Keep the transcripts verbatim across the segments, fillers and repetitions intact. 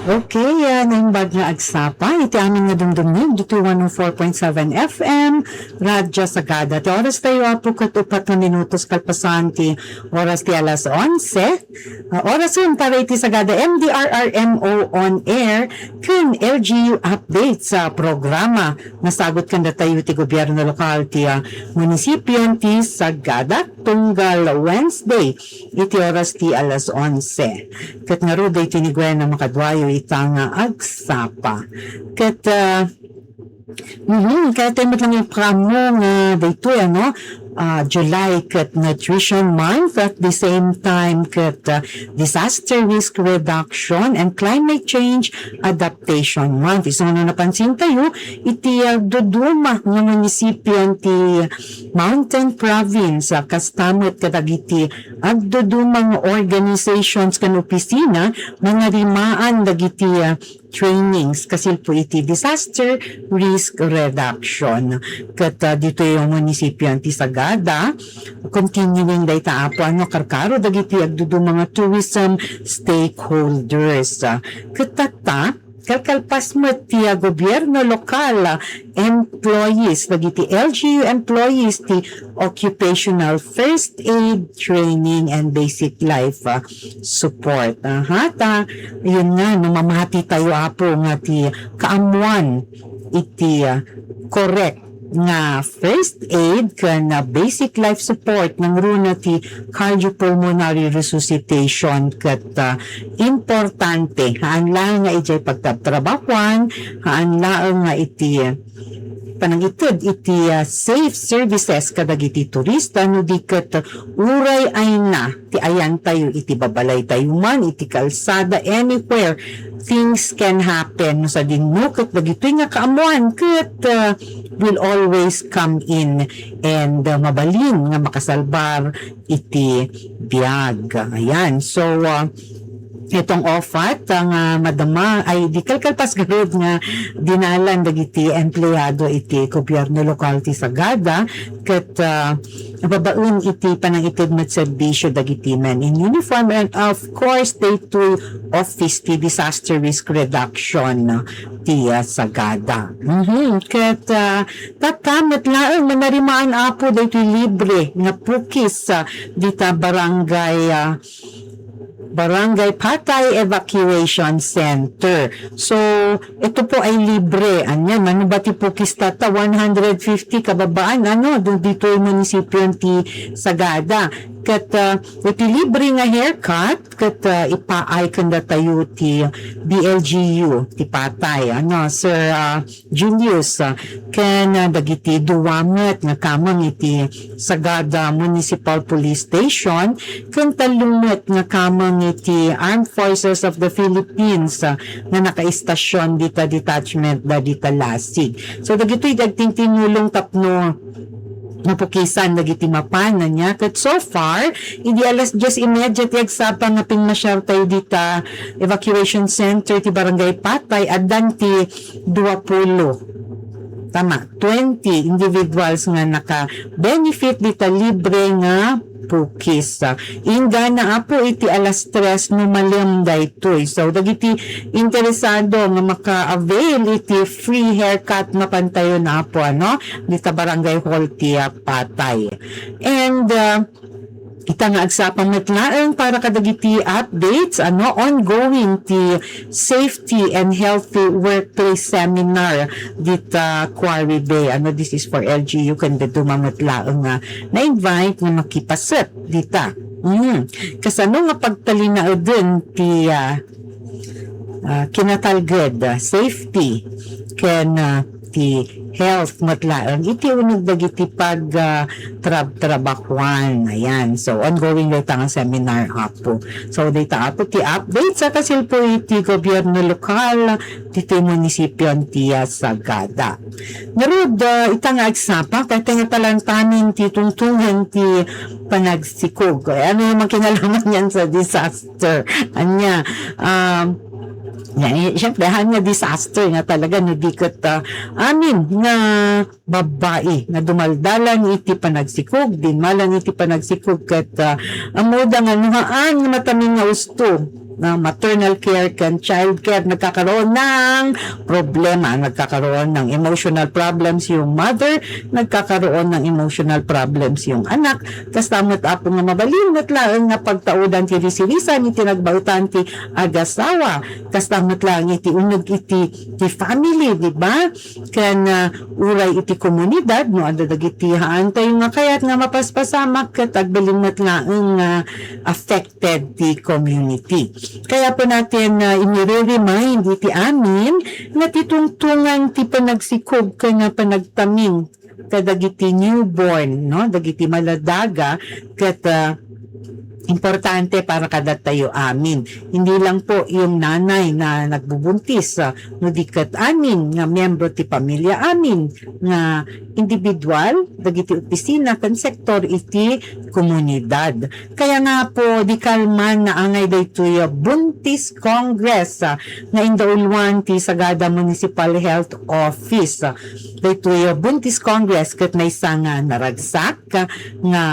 Okay, ah, naimbag nga agsapa iti amin nga dumdumngeg ditoy one oh four point seven F M, Radyo Sagada. Ti oras tayo, Apo, ket upat nga minutos kalpasan ti oras ti alas onse. Ah, orasen para iti Sagada M D R R M O on air ken L G U update sa programa nga sagut kandatayo ti gobierno lokal ti, ah, munisipio ti Sagada tunggal Wednesday iti oras ti alas onse. Ket ngarud daytoy ni Gwen a makaduayo ita nga agsapa. Ket, ah, mhm, kaya tayo met lang ipakaammo nga daytoy, ano, ah, July ket Nutrition Month, at the same time ket, ah, Disaster Risk Reduction and Climate Change Adaptation Month. Isu nga napansin tayo, iti, ah, duduma nga munisipyo ti Mountain Province, ah, kasta met kadagiti agduduma nga organizations ken opisina nga narimaan dagiti, ah, trainings kasilpo iti disaster risk reduction. Ket, ah, ditoy munisipyo ti Sagada, continuing dayta, Apo, ano, karkaro dagiti agduduma nga tourism stakeholders. Ah, ket tatta, kalkalpas met ti, ah, gobierno lokal, ah, employees, dagiti L G U employees ti occupational first aid training and basic life, ah, support. Aha, ta, yun nga, no, mamati tayo, Apo, nga ti kaammuan iti, ah, correct nga first aid ken, ah, basic life support nangruna ti cardiopulmonary resuscitation ket, ah, importante. Haan laeng nga idiay pagtrabtrabahuan, haan laeng nga iti panangited iti, ah, safe services kadagiti turista no di ket uray ayna ti ayantayo iti babalaytayo man, iti kalsada, anywhere, things can happen. No sadino ket dagitoy nga kaammuan ket, ah, will always come in and, ah, mabalin nga makasalbar iti biag. Ayan. So, ah, itong OFAT, ah, nga madama, ay, di kalkalpas garud nga dinalan dagiti empleyado iti gobierno lokal ti Sagada, ket, ah, babaen iti panangited met serbisyo dagiti men in uniform, and of course, daytoy office ti disaster risk reduction ti, ah, Sagada. Mhm. Ket, ah, tatta met laeng manarimaan, Apo, daytoy libre nga pukis, ah, dita barangay, ah, Barangay Patay Evacuation Center. So, ito po ay libre. Anya, mano ba ti pukis tatta? One hundred fifty kababaan, ano, do ditoy munisipyo ti Sagada. Ket, ah, iti libre nga haircut, ket, ah, ipaay kandatayo ti D L G U, ti Patay, ano, Sir, ah, Julius, ah, ken, ah, dagiti dua met nga kameng iti Sagada Municipal Police Station, ken tallo met nga kameng iti Armed Forces of the Philippines, ah, nga nakaistasyon dita detachment da dita Lasig. So, dagitoy agtintinulong tapno mapukisan dagiti mapan, ania. Ket so far, idi alas diez y media ti agsapa nga pinmasyar tayo dita evacuation center ti Barangay Patay, addan ti duapulo, tama, twenty individuals nga naka-benefit dita libre nga pukis. Inggana, Apo, iti alas tres no malem daytoy. So, dagiti interesado nga maka-avail iti free haircut, mapantayon, Apo, ano, dita barangay hall ti, ah, Patay. And, ah, ita nga agsapa met laeng para kadagiti updates, ano, ongoing ti safety and healthy workplace seminar dita Quarry Bay. Ano, this is for L G U, ken dadduma met laeng nga na-invite nga makipaset dita. Mm. Kasano nga pagtalinaeden ti, ah, ah, kinatalged, ah, safety ken, ah, ti health met laeng iti uneg dagiti pag, ah, trab-, trabahuan. Ayan. So, ongoing dayta nga seminar, Apo. So, dayta, Apo, ti update sa kasilpo iti gobierno lokal, ditoy munisipyo ti, ah, Sagada. Ngarud, ah, ita nga agsapa, ket nga talantamin ti tungtungan ti panagsikog. Eh, ano naman kinalaman yan sa disaster? Anya, um, ya, eh, syempre, han nga disaster nga talaga, no, di ket, ah, amin nga babbai nga dumaldalan iti panagsikog, dinmalan iti panagsikog ket, ah, ammoda nga no haan nga matamin nga usto, na maternal care ken child care, nagkakaroon ng problema, nagkakaroon ng emotional problems yung mother, nagkakaroon ng emotional problems yung anak. Kasta met, Apo, nga mabalin met laeng nga pagtaudan ti risirisan iti nagbaetan ti agasawa. Kasta met laeng iti uneg iti, ti family, di ba? Ken, ah, uray iti komunidad, no, adda dagiti haantayo nga kayat nga mapaspasamak ket agbalin met laeng nga affected ti community. Kaya po natin, ah, inire-remind iti amin nga ti tungtungan ti panagsikog ken panagtaming kadagiti newborn, no, dagiti maladaga ket, ah, importante para kadatayo amin. Hindi lang po yung nanay na nagbubuntis, ah, no di ket amin nga miyembro ti pamilya amin nga individual, dagiti opisina ken sektor iti komunidad. Kaya nga po, di kalman naangay daytoy, ah, Buntis Congress, ah, nga indauluan ti Sagada Municipal Health Office. Ah, daytoy, ah, Buntis Congress ket maysa nga naragsak, ah, nga,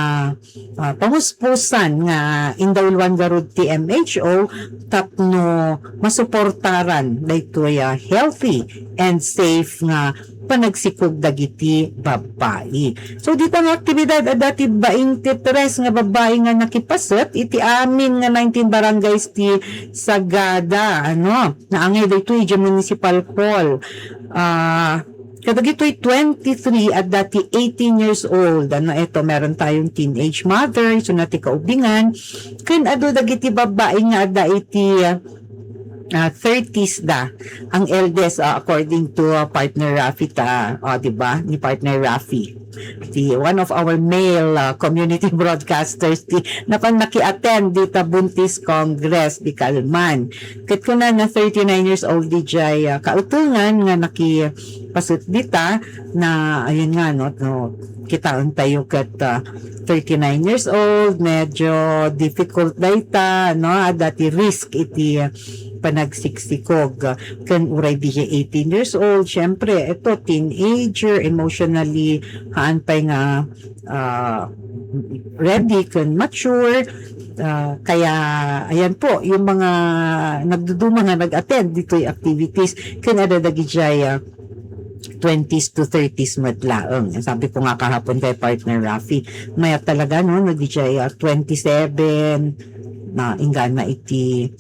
ah, pamuspusan nga indauluan garud ti M H O tapno masuportaran daytoy, ah, healthy and safe nga panagsikog dagiti babbai. So, dita nga aktibidad, adda ti baintitres nga babbai nga nakipaset iti amin nga nineteen barangays ti Sagada, ano, naangay daytoy idiay municipal hall. Ah, kadagitoy twenty-three, adda ti eighteen years old. Ano, eto, meron tayong teenage mother, so na ti kaubingan. Ken adu dagiti babbai nga adda iti, ah, thirties da. Ang eldest, ah, according to, ah, partner Rafi ta, ah, di ba? Ni partner Rafi. Ti one of our male, ah, community broadcasters, ti napan naki-attend dita Buntis Congress, di kalman. Ket kuna na thirty-nine years old, di jay, ah, kautungan nga nakipaset dita na, ayun nga, no, no, kitaen tayo ket, ah, thirty-nine years old, medyo difficult dayta, no? Adda ti risk iti panagsiksikog. Ken uray di eighteen years old, syempre, ito, teenager, emotionally, haan pay nga, ah, ready ken mature. Ah, kaya, ayan po, yung mga nagduduma nga nag-attend ditoy activities, ken adda dagijay, ah, twenties to thirties met laeng. Sabi ko nga kahapon kay partner Rafi, mayat talaga, no, no, di siya, ah, twenty-seven, na inggana iti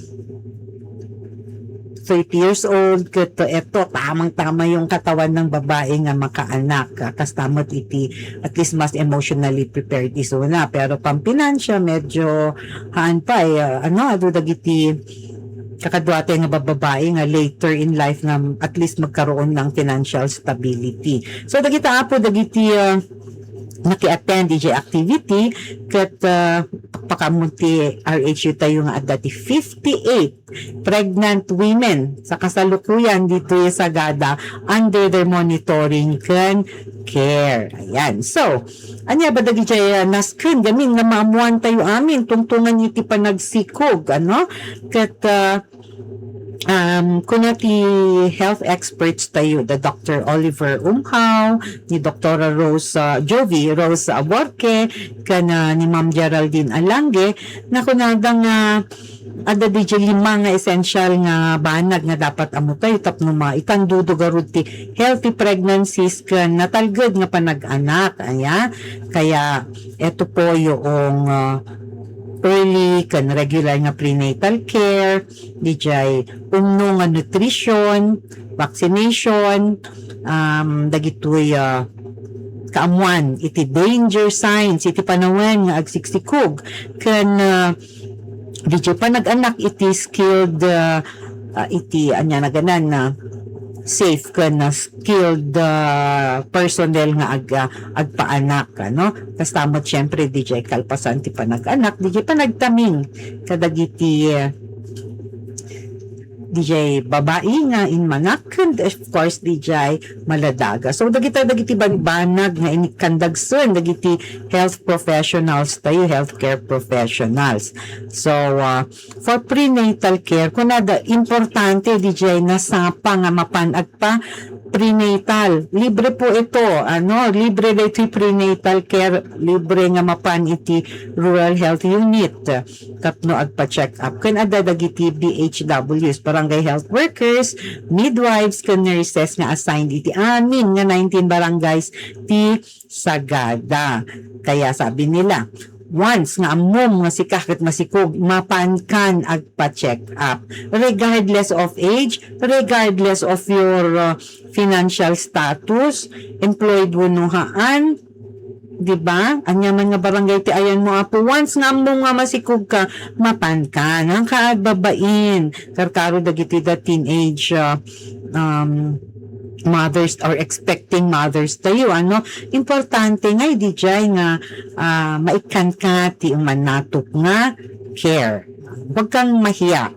thirty years old, ket eto, tamang-tama yung katawan ng babae nga makaanak. Ah, kasta met iti, at least mas emotionally prepared isuna. Pero pampinansya, medyo, haan pa, eh, ah, ano, adu dagiti kakaduatay nga babbabae nga later in life nga at least magkaroon ng financial stability. So, dagita, Apo, dagiti, ah, naki-attend iti activity, ket, ah, pakpakaammo ti R H U tayo nga adda ti fifty-eight pregnant women sa kasalukuyan ditoy Sagada under their monitoring ken care. Ayan. So, ania ba dagiti, ah, nasken gamin nga maammuan tayo amin tungtungan iti panagsikog, ano? Ket, ah, um, kuna ti health experts tayo, the Doctor Oliver Umhao, ni Doktora Rose, ah, Jovi Rose Aborque, ken, ah, ni Ma'am Geraldine Alange, nga kunada nga adda di lima nga essential nga banag nga dapat ammo tayo tapno maitandudo garud ti healthy pregnancies ken natalged nga panag-anak. Aya, kaya eto po yung, ah, early ken regular nga prenatal care, dijay umno nga nutrition, vaccination, um, dagitoy, ah, kaammuan iti danger signs iti panawen nga agsiksikog ken, ah, dijay panag-anak iti skilled, ah, ah, iti ania naganan na safe ken, ah, skilled, ah, personnel nga ag-, ah, agpaanak, ano? Kasta met, siyempre, dijay kalpasan ti panag-anak, dijay panagtaming kadagiti, ah, dijay babai nga immanak, and of course, dijay maladaga. So, dagita dagiti banbanag nga inikkandagsen dagiti health professionals tayo, healthcare professionals. So, ah, for prenatal care, kunada, importante dijay nasapa nga mapan agpa-, prenatal. Libre po ito, ano, libre daytoy prenatal care, libre nga mapan iti rural health unit tapno agpa-check up. Ken adda dagiti B H Ws, barangay health workers, midwives, ken nurses nga assigned iti amin nga nineteen barangays ti Sagada. Kaya sabi nila, once nga ammom nga sika ket masikog, mapankan agpa-check up. Regardless of age, regardless of your uh, financial status, employed wenno haan, di ba? Ania man nga barangay ti ayanmo, Apo, once nga ammom nga masikog ka, mapankan. Ang kaagbabain, karkaro dagiti da teenage uh, um, mothers or expecting mothers tayo, ano? Importante nga, idiay nga ah, maikkan ka ti umanatok nga care. Huwag kang mahiya.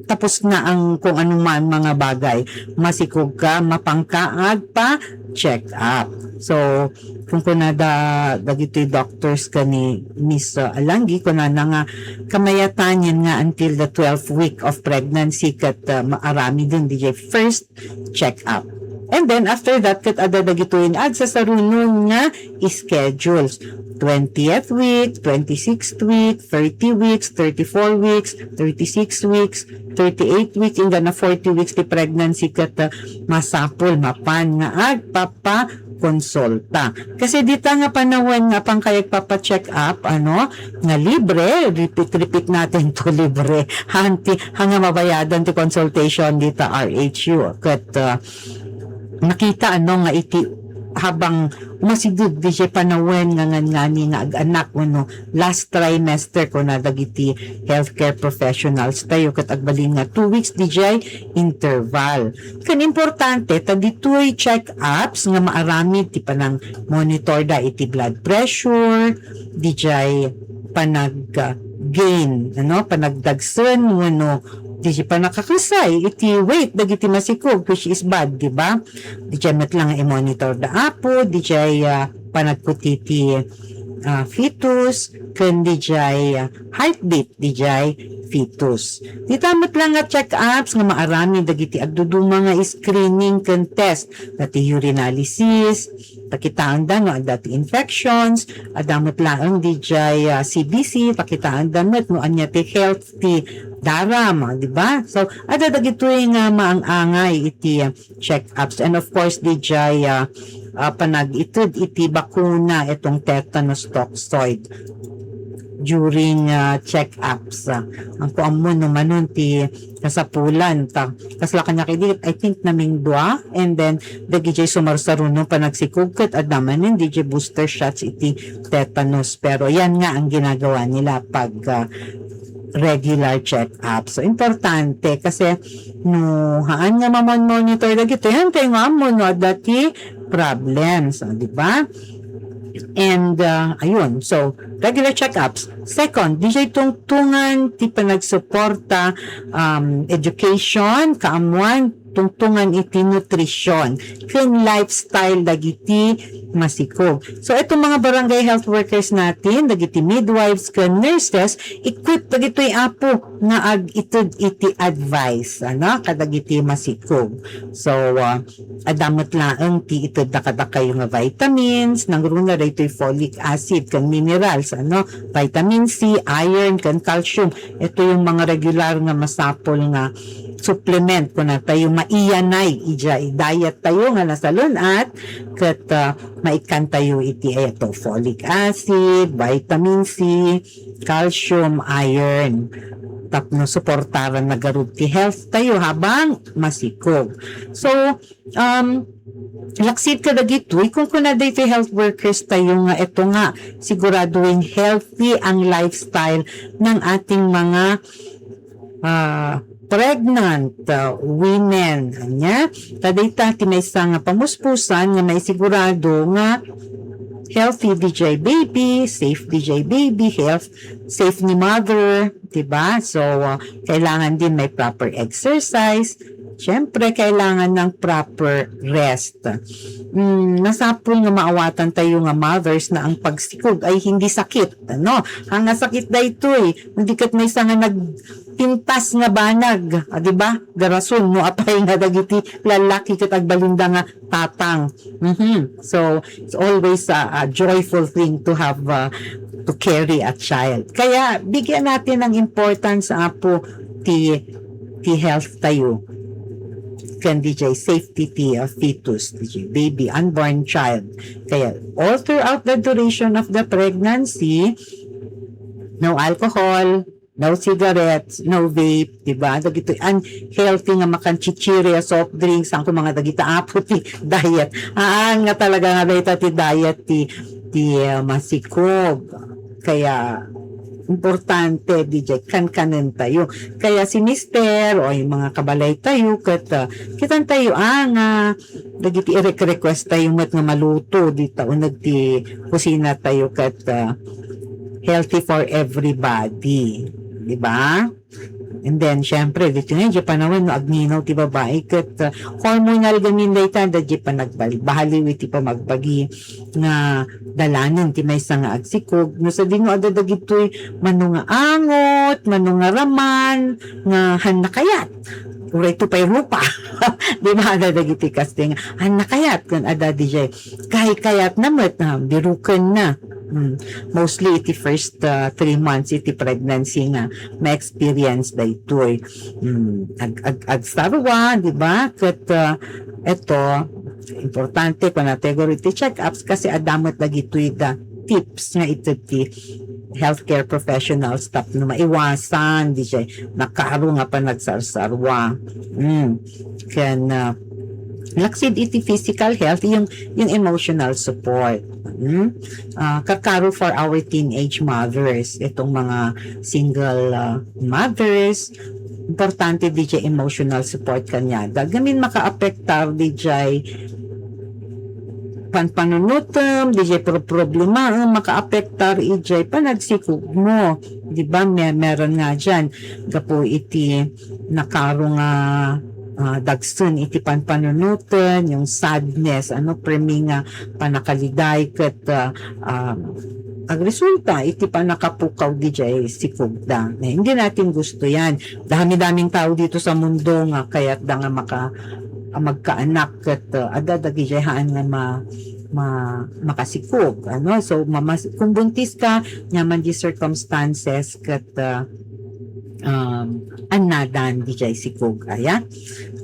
Tapos na ang kung anuman mga bagay. Masikog ka, mapanka, agpa-check up. So, kung kunada dagitoy doctors ka ni Miss uh, Alanggi, kunana nga kamayatan yan nga until the twelfth week of pregnancy ket uh, maaramiden diay first check up. And then after that, ket adda dagitoy agsasarunon nga schedules. Twentieth week, twenty-sixth week, thirty weeks, thirty-four weeks, thirty-six weeks, thirty-eight weeks, inggana forty weeks ti pregnancy ket uh, masapul mapan nga agpapa konsulta. Kasi dita nga panawen nga pangkayag papa-check up, ano, nga libre, repeat, repeat natin to libre. Hanti, hanga mabayadan ti consultation dita R H U. Ket uh, nakita ano nga iti habang masideg di panawen nga ngangani nga ag-anak wenno last trimester kuna dagiti healthcare professionals tayo ket agbalin nga two weeks di interval. Ken importante ta ditoy check-ups nga maaramid ti panang monitor da iti blood pressure, dijay panag-gain, ano, panagdagsen wenno dijay panakakasay iti weight dagiti masikog, which is bad, di ba? Dijay met lang i-monitor da apo, dijay ah, panagputi ti ah, fetus, ken dijay ah, heartbeat dijay fetus. Dita met lang nga check-ups nga maaramid dagiti agduduma nga screening ken test, dati urinalysis, pakitaanda no adda ti infections, adda met laeng dijay ah, C B C, pakitaanda met no ania ti health ti daram, di ba? So, adda dagitoy nga maang-angay iti ah, check-ups. And of course, dijay ah, ah, panag-ited iti bakuna itong tetanus toxoid during ah, check-ups. Ah, ang kuammo no manon ti kasapulan ta kasla kanya kay di, I think naming dua, and then dagijay sumarsaruno panagsikog ket adda manen dijay booster shots iti tetanus. Pero yan nga ang ginagawa nila pag ah, regular check-up. So, importante kasi no haan nga mamon-monitor dagito, yan tayo nga ammo no adda ti problems, ah, di ba? And uh, ayun, so regular check-ups. Second, dijay tungtungan ti panagsuporta um, education, kaamuan, tungtungan iti nutrition ken lifestyle dagiti masikog. So itong mga barangay health workers natin, dagiti midwives ken nurses, equip dagitoy apo nga ag-ited iti advice ano kadagiti masikog. So uh, adda met laeng ti itedda kadakayo nga vitamins, nangruna daytoy folic acid ken minerals ano, vitamin C, iron ken calcium. Ito yung mga regular nga masapol nga supplement kuna tayo maiyanay ija diet tayo nga nasalun-at ket uh, maikkan tayo iti eto folic acid, vitamin C, calcium, iron tapno suportaran na garud ti health tayo habang masikog. So, um, laksid kadagitoy kung kuna daytoy health workers tayo nga eto nga siguraduhin healthy ang lifestyle ng ating mga ah, pregnant ah, women. Anya, ta dayta ti maysa nga pamuspusan nga maisigurado nga healthy D J baby, safe D J baby, health, safe ni mother, di ba? So, ah, kailangan din may proper exercise. Siyempre, kailangan ng proper rest. Mm, masapul nga maawatan tayo nga mothers na ang pagsikog ay hindi sakit. Ano? Ang sakit daytoy, hindi kat may nga nag pintas nga banag, ah, di ba? Garason, no, apay nga dagiti lallaki ket agbalinda nga tatang. Mhm. So, it's always a, a joyful thing to have, uh, to carry a child. Kaya, bigyan natin ng importance, Apo, ti, ti health tayo. Ken D J, safety ti, uh, fetus, D J, baby, unborn child. Kaya, all throughout the duration of the pregnancy, no alcohol, no cigarettes, no vape, di ba? Dagitoy unhealthy nga makan chichirya, soft drinks, saan ko mga dagita apo ti diet. Haan nga talaga nga dayta ti diet ti, ti, uh, masikog. Kaya, importante, D J, kankanen tayo. Kaya si mister o yung mga kabalay tayo, ket, uh, kitan tayo, ah, nga, dagiti i-request tayo met nga maluto, dita uneg ti kusina tayo, ket, uh, healthy for everybody. Di ba? And then, syempre, dito nga, di panawen, no, agninaw ti babae, ket, uh, hormonal gamin dayta, da di panagbal-, bahaliw iti pamagbagi nga dalanen ti maysa nga agsikog. No, sa dino, adda dagitoy, mano nga angot, mano nga raman, nga han nakayat. Uray to pay rupa. Di ba, adda dagiti kastoy nga, han nakayat, kun adda di jay, kay kayat na met, ah, biruken na. Hmm. Mostly, iti first, uh, three months iti pregnancy nga ma-experience daytoy. Hmm. Ag-, ag-, agsarwa, di ba? Ket, uh, eto, importante, kunatayo guro iti check-ups kasi adda met dagitoy da tips nga iti ti healthcare professionals tapno maiwasan, di jay, nakaro nga panagsarsarwa. Hmm. Ken, uh, laksid iti physical health, yung, yung emotional support. Hmm? Ah, kakaro for our teenage mothers, itong mga single, ah, mothers, importante di jay emotional support kaniada. Gamin makaapektar di jay panpanunutem, di jay pro-, problema, eh, makaapektar ijay panagsikog mo. Di ba? May, meron nga dyan. Gapu iti nakaro nga, ah, dagsen iti panpanunoten, yung sadness, ano, premi nga panakaliday ket, ah, um, agresulta iti panakapukaw di jay sikogda. Na, hindi natin gusto yan. Dami-daming tao dito sa mundo nga kayat da nga maka-, ah, magkaanak ket, ah, adda dagijay haan nga ma-, ma-, makasikog. Ano? So, mamas-, kung buntis ka, nyaman di circumstances ket, ah, um, annadan di jay sikog. Aya?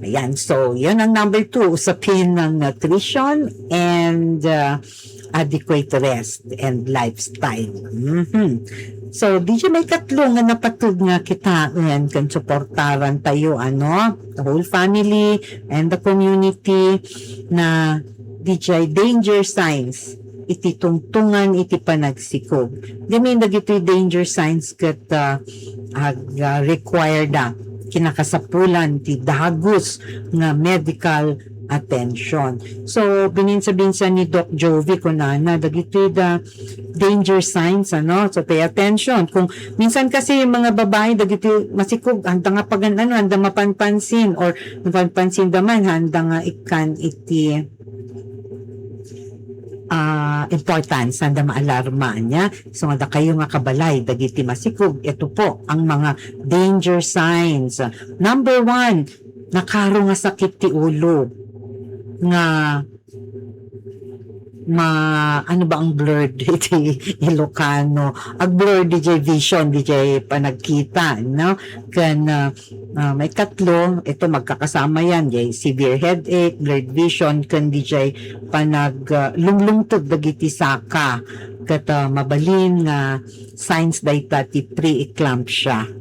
Ayan. So, yun ang number two, usapin ng nutrition and, uh, adequate rest and lifestyle. Mhm. So, di jay maikatlo nga napateg nga kitaen ken suportaran tayo, ano, the whole family and the community na di jay danger signs iti tungtungan iti panagsikog. Gamin dagitoy danger signs ket, ah, ag-, ah, require da kinakasapulan ti dagus nga medical attention. So, bininsa-binsa ni Doc Jovi kunana, dagitoy da danger signs, ano? So, pay attention. Kung minsan kasi yung mga babae, dagitoy masikog, handa nga pagan-, ano, handa mapanpansin or mapanpansin da man, handa nga ikkan iti ah, importance, sanda maalarma, ania? So, nga dakayo nga kabalay, dagiti masikog, ito po ang mga danger signs. Number one, nakaro nga sakit ti ulo. Nga, ma-, ano ba ang blurred iti Ilocano? Ag blurred di jay vision, di jay panagkita, no? Ken, ah, Ah, maikatlo, ito magkakasama yan, jay severe headache, blurred vision, ken di jay panag, ah, lumlumteg dagiti saka. Ket, ah, mabalin nga signs dayta ti pre-eclampsia.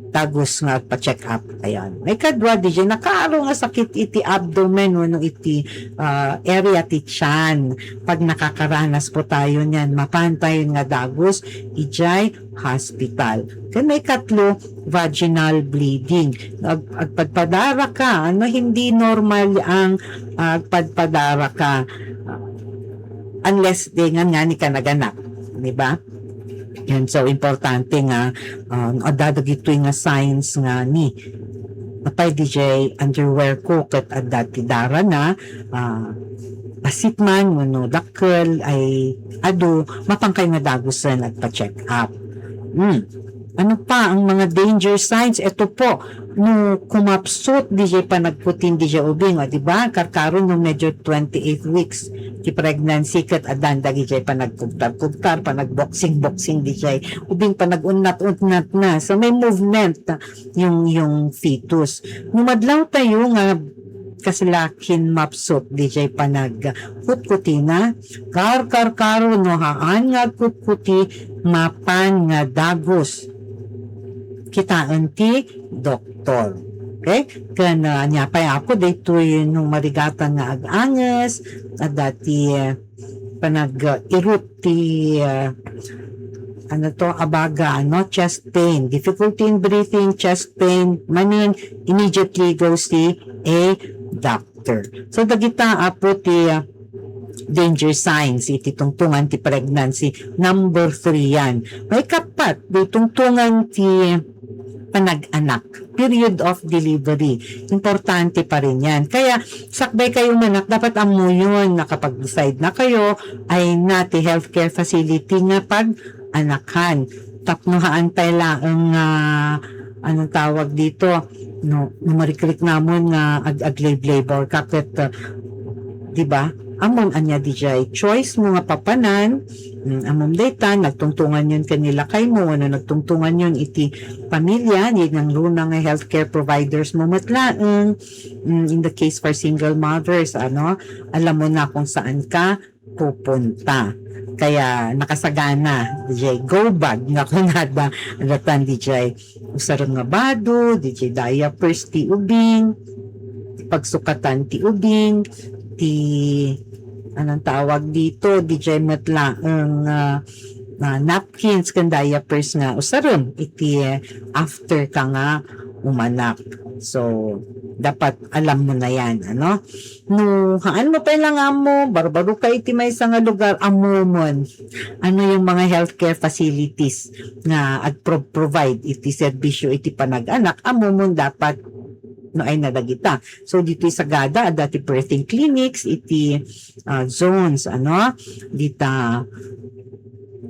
Dagus nga agpa-check up. Ayan. Maikadua, di jay nakaro nga sakit iti abdomen wenno iti, ah, area ti tiyan. Pag nakakaranas po tayo niyan, mapan tayo nga dagus, ijay hospital. Ken maikatlo, vaginal bleeding. Ag-, agpadpadara ka, ano, hindi normal ang agpadpadara ka. Unless, di nga, nga ni ka naganak, di ba? Yan, so, importante nga, um, adda dagitoy nga signs nga ni, apay, di jay underwear ko, ket adda ti dara na, ah, pasit man, wenno dakkel, ay adu, mapan kayo nga dagusen agpa-check up. Hmm. Ano pa ang mga danger signs? Ito po, no kumapsut dijay panagkutin dijay ubing, o, di ba? Karkaro no medyo twenty-eight weeks ti pregnancy ket adan dagijay panagkugtar-kugtar, panagboxing-boxing dijay ubing, panagunnat-unnat na. So may movement yung, yung fetus. No madlaw tayo nga kasla kinmapsut dijay panagkutkutina, karkarkaro no haan nga agkutkuti, mapan nga dagus, kitaen ti doktor. Okay? Ken, ah, ania pay, Apo, daytoy no marigatan nga ag-anges, adda ti, ah, panag-irot ti, ah, ano to, abaga, ano, chest pain, difficulty in breathing, chest pain, manen, immediately go see a doctor. So, dagita, Apo, ti, ah, danger signs iti tungtungan ti pregnancy. Number three yan. Maikapat, di tungtungan ti panag-anak. Period of delivery. Importante pa rin yan. Kaya, sakbay kayo manak, dapat ammoyon, nakapag-decide na kayo, ay na ti healthcare facility nga pag-anakan. Tapno haan pay laeng nga, anong tawag dito, no, no marikrikramo nga ag-, ag-labor ka ket, ah, di ba? Ammom ania dijay choice mo nga papanan, mm, ammom dayta, nagtungtungan yon ken ni lakay mo, wenno nagtungtungan yon iti pamilya, ni nangruna nga healthcare providers mo met laeng, mm, in the case for single mothers, ano, alam mo na kung saan ka pupunta. Kaya nakasagana, dijay go bag nga kunada, adda tan dijay usarem nga bado, dijay diapers ti ubing, pagsukatan ti ubing, ti, anong tawag dito, dijay met laeng, ah, ah, napkins ken diapers nga usarem iti after ka nga umanak. So, dapat alam mo na yan, ano? No, haan mo pay lang ammo, barbaro ka iti maysa nga lugar, ammomon. Ano yung mga healthcare facilities nga agpro-, provide iti serbisyo iti panag-anak, ammomon dapat no ay nadagita. So, ditoy Sagada, adda ti birthing clinics, iti, ah, zones, ano, dita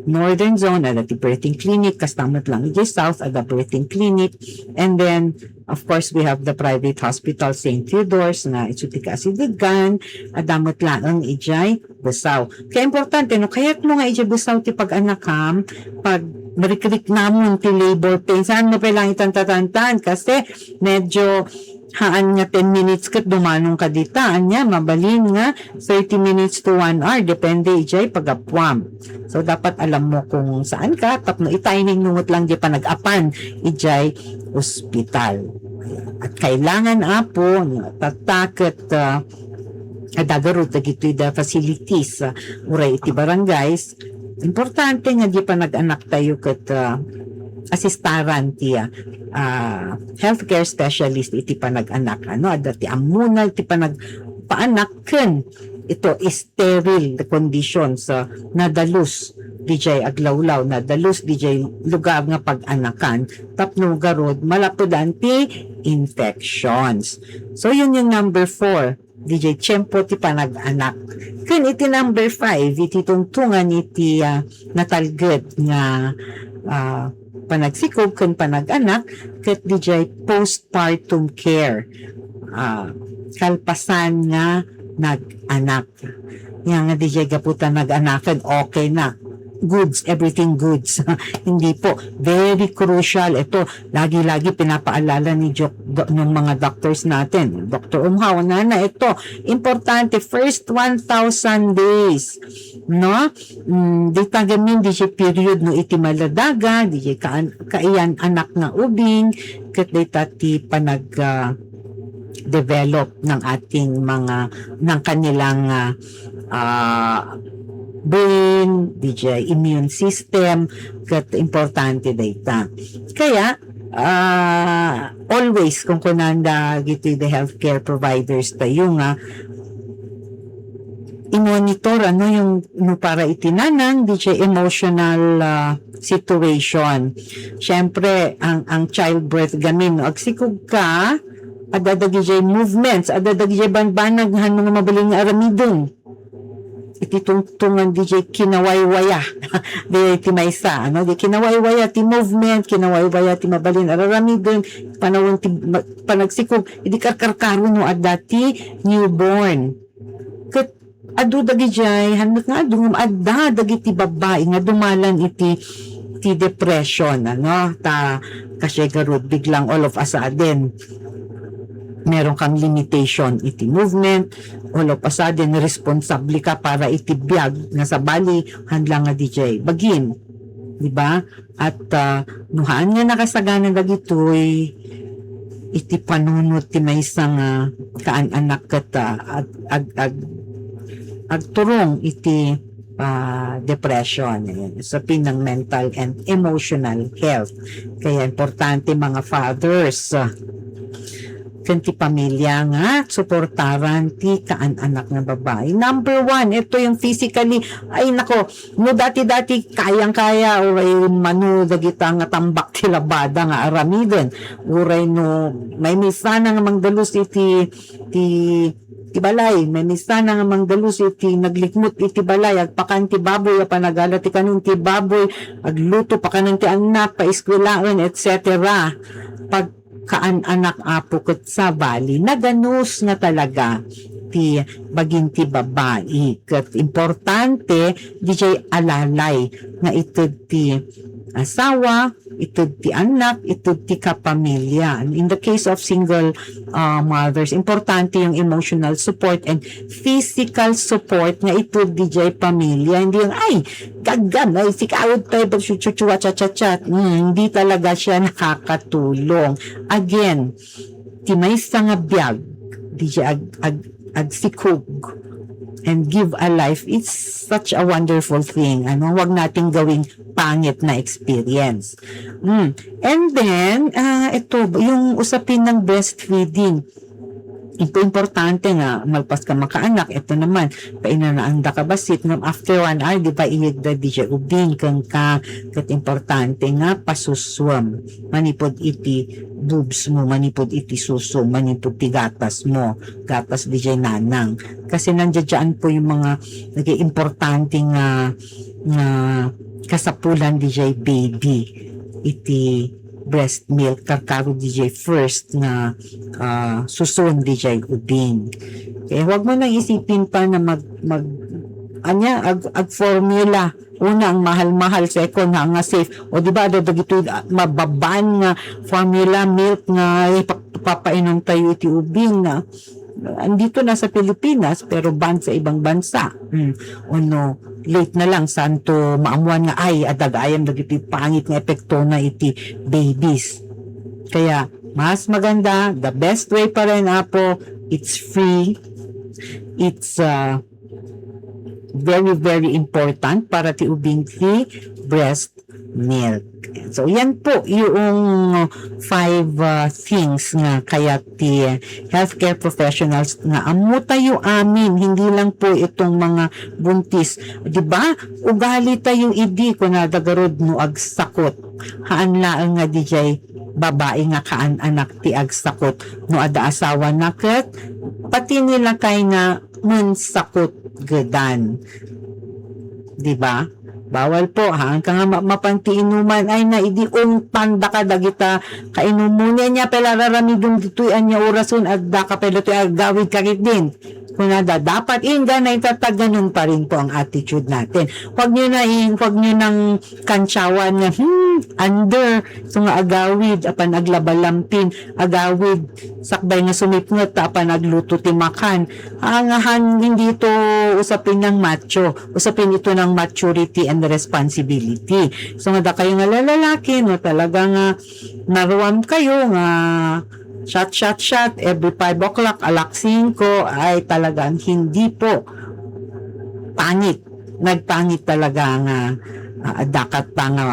Northern Zone, adda ti birthing clinic, kasta met lang iti South, adda birthing clinic. And then, of course, we have the private hospital, Saint Theodore's, nga isu ti kaasideggan, adda met laeng ijay Besao. Kaya importante, no, kayat mo nga ijay Besao ti pag-anakam, pag marikrik namon ti labor pain, saan mo pay lang itantatantan? Kasi medyo haan nga ten minutes ket dumanon ka dita. Ania, mabalin nga thirty minutes to one hour, depende ijay pagapuam. So, dapat alam mo kung saan ka, tapno i-timing mo met lang di panag-apan ijay ospital. At kailangan, Apo, no, tatta ket, ah, adda garud dagitoy da facilities, ah, uray iti barangays. Importante nga di panag-anak tayo ket, ah, asistaran ti, ah, ah, healthcare specialist iti panag-anak. Ano, adda ti ammona ti panagpaanak ken ito sterile conditions, ah, nadalus dijay aglawlaw, nadalus dijay lugar nga pag-anakan, tapno garud malapudan ti infections. So, yun yung number four, dijay tiempo ti panag-anak. Ken iti number five, iti tungtungan iti, ah, natalged nga, ah, panagsikog ken panag-anak, ket dijay postpartum care. Ah, kalpasan nga nag-anak. Nia nga dijay gapu ta nag-anaken, okay na. Goods, everything goods. Hindi po. Very crucial ito. Lagi-lagi pinapaalala ni Doc-, do-, ng mga doctors natin. Doktor Umhaw, nana, ito, importante, first one thousand days, no? Mm, dita gamin, dijay period, no, iti maladaga, dijay kaan-, kaiyan-anak nga ubing, ket dita ti panag, ah, develop ng ating mga, ng kanilang, ah, ah, brain, dijay immune system, ket importante dayta. Kaya, ah, always, kung kunanda dagiti the healthcare providers tayo nga, i-monitor, ano, yung, no, para iti nanang, dijay emotional, ah, situation. Siyempre, ang, ang childbirth gamin, no, agsikog ka, adda dagijay movements, adda dagijay banbanag, han mga mabalin nga aramiden. iti tungtungan diay kinawaywaya. Diay ti maysa, ano? Di kinawaywaya ti movement, kinawaywaya ti mabalin a raramiden, panawen ti ma-, panagsikog, idi karkarkaro no adda ti newborn. Ket adu dagidiay, han met nga adu, ngem adda dagiti babbai nga dumalan iti, ti depression, ano? Ta, kasi garud, biglang all of a sudden, meron kang limitation iti movement, all of a sudden, responsable ka para iti biag nga sabali, han la nga diay bagim. Di ba? At, ah, no haan nga nakasagana dagitoy, iti panunot ti maysa nga kaan-anak ket, ah, ag-, ag-, ag-, agturong iti, ah, depression. Ayan. Sa pinang mental and emotional health. Kaya importante, mga fathers, ah, ken ti pamilya nga suportaran ti kaan-anak nga babai. Number one, ito yung physically, ay nako, no dati-dati kayang-kaya, uray mano dagita nga tambak ti labada nga aramiden, uray no maymisanna nga mangdalus iti, ti, ti balay, maymisanna nga mangdalus iti naglikmut iti balay, agpakan ti baboy, apan agala ti kanen ti baboy, agluto pakanen ti annak, paeskwelaen, et cetera. Pag kaan-anak, apo, ket sabali, naganus nga talaga ti bagin ti babai. Ket importante, diay alalay nga ited ti asawa, ited ti annak, ited ti kapamilya. In the case of single, ah, mothers, importante yung emotional support and physical support nga ited diay pamilya. Hindi yung, "Ay, gagam, ay, sikaw tayo, pag chu-chu-chu, cha-cha-cha." Hmm, hindi talaga siya nakakatulong. Again, ti maysa nga biag, diay ag-, ag-, agsikog and give a life, it's such a wonderful thing. Ano, wag nating gawing pangit na experience. Mm. And then, ah, ito, yung usapin ng breastfeeding. Ito importante nga, malpas ka makaanak, ito naman, painanaanda ka basit, ngam after one hour, di ba, iyegda diay ubing, ken ka, ket importante nga, pasusuam, manipod iti boobs mo, manipod iti suso, manipod ti gatas mo, gatas diay nanang. Kasi nandiyan po yung mga naging importante nga, nga kasapulan diay baby. Iti breast milk, karkaro diay first nga, ah, suson diay ubing. Kaya huwag mo nang isipin pa na mag, mag, anya, ag, ag formula. Una, ang mahal-mahal. Second, ha, nga safe. O, di ba, ada dagitoy, ah, mababan nga formula milk nga ipak-, papainom tayo iti ubing na andito na sa Pilipinas, pero ban sa ibang bansa. Hmm. O no, late na lang, santo maamuan nga, ay, adda gayam dagiti pangit nga epekto na iti babies. Kaya, mas maganda, the best way pa rin, apo, it's free, it's, uh, very, very important para ti ubing ti breast milk. So, yan po yung five, uh, things nga kayat ti healthcare professionals nga ammo tayo amin, hindi lang po itong mga buntis. Di ba? Ugali tayo idi, kunada garud no agsakot. Haan laeng nga diay babai nga kaan-anak ti agsakot. No adda asawa na ket, pati ni lakay na mansakot gedan. Di ba? Bawal po, haan ka nga ma-, mapan ti inuman, ay na, idi ungtanda ka dagita kainumo niya, niya pala raramidem ditoy anya orason, adda ka pala ditoy agawid ka ket din. Kunada, dapat ingga na itataganon pa rin po ang attitude natin. Huwag niyo na in-, huwag niyo nang kantsawan nga, hmm, under, so nga agawid, apan aglabalampin, agawid, sakbay nga sumipnget, ta apan agluto ti makan. Angahan, hindi ito usapin ng macho. Usapin ito ng maturity and responsibility. So, nga da kayo nga lalalaki, no, talaga nga naruam kayo nga shot, shot, shot, every five o'clock, alas singko, ay talagang hindi po pangit. Nagpangit talaga nga, ah, dakat pa nga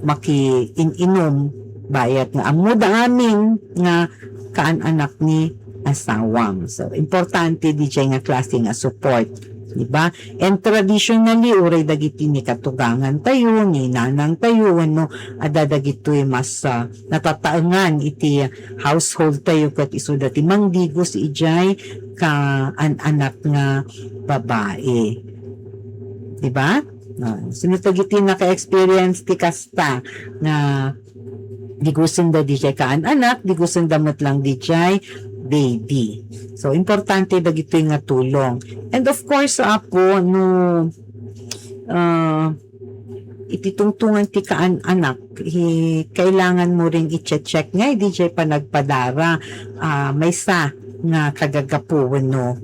makiin-inom, bayat nga ammo da amin nga kaan-anak ni asawam. So, importante diay nga klase nga support, di ba? And traditionally, uray dagiti ni katugangan tayo, ni nanang tayo, wenno adda dagitoy mas, ah, natataengan iti household tayo ket isuda ti mangdigos idiay kaan-anak nga babai. Di ba? Ah, sino dagiti naka-experience ti kasta nga digusen da dijay kaan-anak, digusen da met lang dijay baby. So, importante dagitoy nga tulong. And of course, Apo, no, ah, iti tungtungan ti kaan-anak, hi-, kailangan mo rin i-check nga dijay panagpadara, ah, maysa nga kagagapu wenno,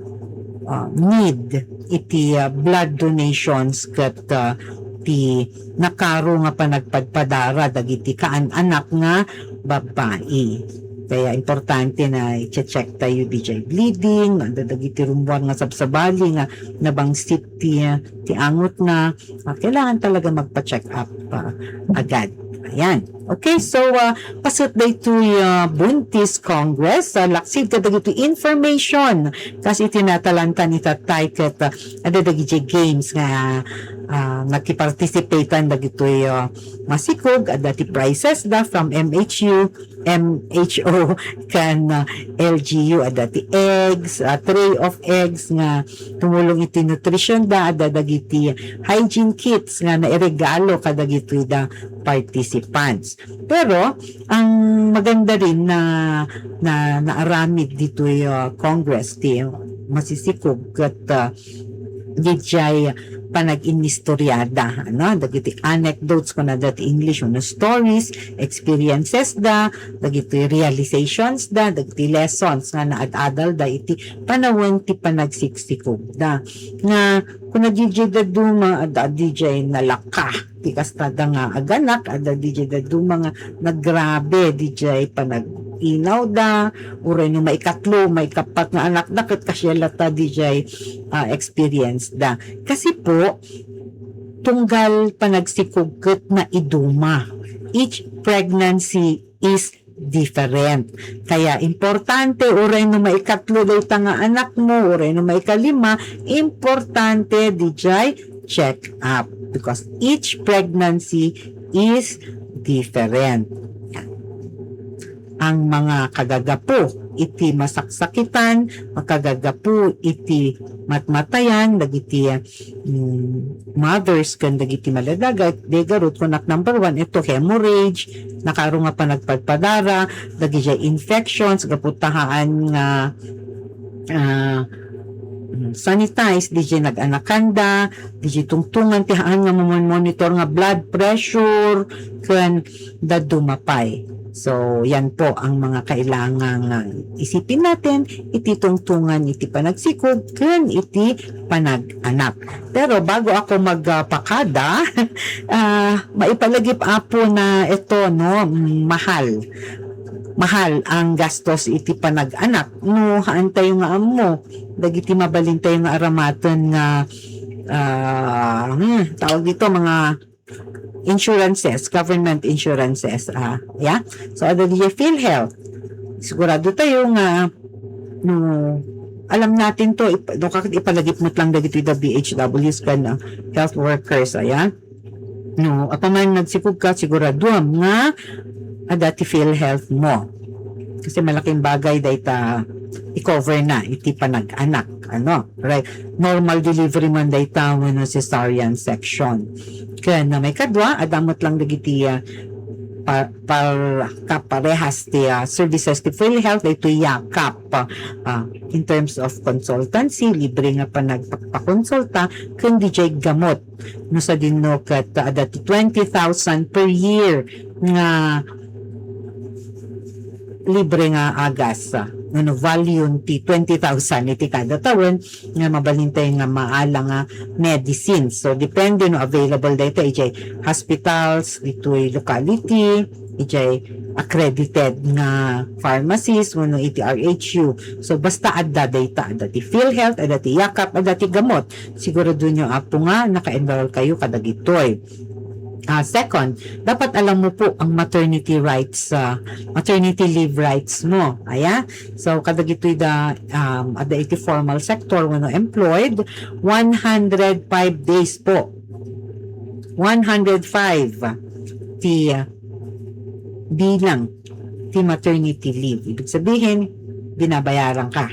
ah, need iti, ah, blood donations ket, ah, ti nakaro nga panagpadpadara dagiti kaan-anak nga babbai. Kaya importante na i-check tayo dijay bleeding, adda dagiti rummuar nga sabsabali nga nabangsit ti, ti angotna. Ah, kailangan talaga magpa-check up, ah, agad. Ayan. Okay, so, ah, paset daytoy, ah, Buntis Congress, ah, laksid kadagiti information kas iti natalantan ita tay ket, ah, adda dagiti games nga, ah, nakiparticipatean dagitoy, ah, masikog, adda ti prizes da from M H U, M H O, kan, ah, L G U, adda ti eggs, ah, tray of eggs nga tumulong iti nutrition da, adda dagiti hygiene kits nga nairegalo kadagitoy da participants. Pero ang maganda rin na, na naaramid ditoy, ah, Congress ti masisikog ket, ah, dijay panag-inistoriada, ano, dagiti anecdotes kuna dati English, no, stories, experiences da, dagiti realizations da, dagiti lessons nga naad-adal da iti panawen ti panagsiksikog da. Nga kuna dijay dadduma, adda dijay nalaka ti kasta da nga aganak, adda dijay dadduma nga nagrabe dijay panag-inaw da, uray no maikatlo, maikapat nga anak da, ket kasla ta dijay, ah, experience da. Kasi po, tunggal panagsikog ket naiduma. Each pregnancy is different. Kaya importante, uray no maikatlo dayta nga anak mo, uray no maikalima, importante dijay check up because each pregnancy is different. Ang mga kagagapu iti masaksakitan, makagagapu iti matmatayan, dagiti, mm, mothers ken dagiti maladaga, degarut kunak number one, ito hemorrhage, nakaro nga panagpadpadara, dagiti infections, gapu ta haan nga, ah, sanitize, diji nag-anakanda, diji tungtungan ti haan nga mamon-monitor nga blood pressure, ken dadduma pay. So, yan po ang mga kailangan nga isipin natin, iti tungtungan iti panagsikog, ken iti panag-anak. Pero bago ako magpakada, ah, maipalagip, Apo, na ito, no, mm, mahal. Mahal ang gastos iti panag-anak. No, haan tayo nga ammo, dagiti mabalin tayo nga aramaten nga, ah, hmm, tawag dito, mga insurances, government insurances, ah, yeah? So, adda di PhilHealth. Sigurado tayo nga, no, alam natin to, ip-, no, kag ipalagip met lang dagiti da B H Ws kan, ah, health workers, ayan. No, apaman nagsikog ka, siguraduam nga adda ti PhilHealth mo. Kasi malaking bagay dayta i-cover na iti panag-anak, ano, right? Normal delivery man dayta wenno cesarean section. Ken, ah, maikadua, adda met lang dagiti, ah, pa-, par-, kaparehas ti, ah, services ti PhilHealth, daytoy Yakap, ah, in terms of consultancy, libre nga panagpakonsulta, ken dijay gamot. No sadino ket adda ti twenty thousand per year nga libre nga agas, ah, no, no, value ti twenty thousand iti kada tawen nga mabalin tayo nga maala nga medicine. So, depende no available dayta ijay hospitals, ditoy locality, ijay accredited nga pharmacies, wenno iti R H U. So, basta adda dayta, adda ti PhilHealth, adda ti Yakap, adda ti gamot. Sigurado nyo, Apo, nga naka-enroll kayo kadagitoy. Ah, second, dapat alam mo po ang maternity rights, ah, maternity leave rights mo. Aya? So, kadagitoy da, um, adda iti formal sector, wenno employed, one hundred five days po. One hundred five ti, ah, bilang ti maternity leave. Ibig sabihin, binabayaran ka.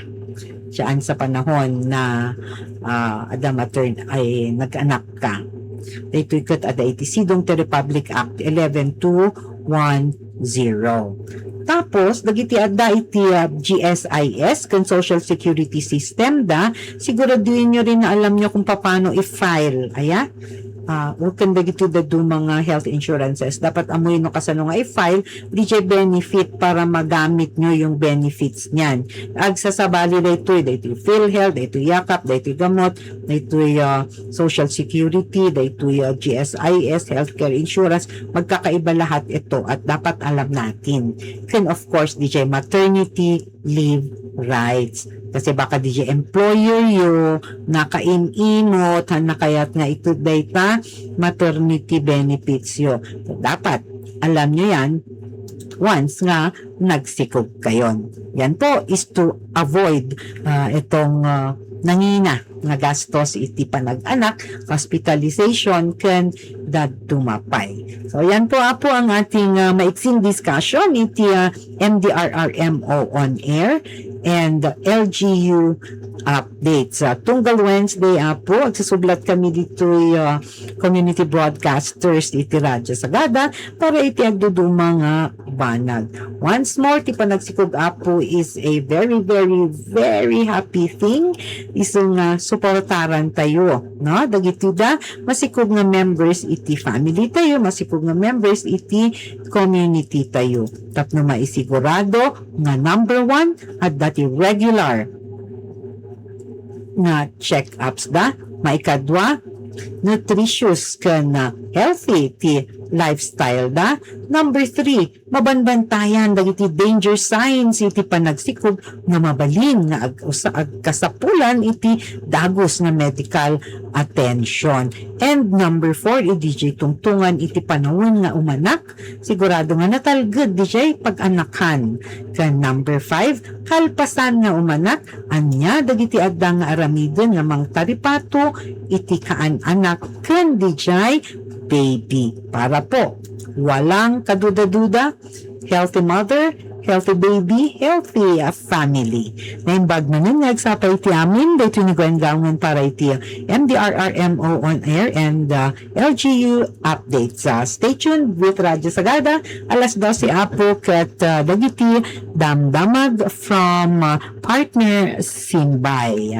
Diyan sa panahon na, ah, adda matern-, ay nag-anak ka. Daytoy ket adda iti sidong ti Republic Act eleven two one zero. Tapos, dagiti adda iti, ah, G S I S ken Social Security System da, siguraduenyo rin nga alamnyo kung paano i-file, aya? Ah, ken dagiti dadduma nga health insurances. Dapat ammoyo no kasano nga i-file, diay benefit para magamitnyo yung benefits niyan. Agsasabali daytoy, daytoy PhilHealth, daytoy Yakap, daytoy gamot, daytoy, ah, Social Security, daytoy, ah, G S I S, healthcare insurance, magkakaiba lahat ito at dapat alam natin. Ken of course, diay maternity leave rights. Kasi baka diay employer yo, nakaim-imot, han nakayat nga itud dayta maternity benefits yo. So, dapat alamnyo yan once nga nagsikog kayon. Yan po is to avoid, ah, itong, ah, nangina nga gastos iti panag-anak, hospitalization, ken dadduma pay. So, yan po, apo, ang ating, ah, maiksing discussion iti, ah, M D R R M O on air and L G U updates. Ah, tunggal Wednesday, apo, agsusublat kami ditoy, ah, community broadcasters iti Radyo Sagada para iti agduduma nga banag. Once more, ti panagsikog, apo, is a very, very, very happy thing. Isu nga suportaran tayo, no? Dagiti da masikog nga members iti family tayo, masikog nga members iti community tayo. Tapno maisigurado nga number one, adda ti regular nga check-ups da. Maikadua, nutritious ken, ah, healthy ti lifestyle da. Number three, mabanbantayan dagiti danger signs iti panagsikog nga mabalin nga ag-, usa-, agkasapulan iti dagus nga medical attention. And number four, idi diay tungtungan iti panawen nga umanak, sigurado nga natalged diay pag-anakan. Ken number five, kalpasan nga umanak, ania dagiti adda nga aramiden nga mangtaripato iti kaan-anak ken diay baby. Para po, walang kaduda-duda, healthy mother, healthy baby, healthy, uh, family. Naimbag manen nga agsapa iti amin, daytoy ni Gwen Gaungan para iti M D R R M O on air and, uh, L G U updates. Uh, stay tuned with Radyo Sagada, alas dose apo ket, uh, dagiti damdamag from, uh, partner Simbay.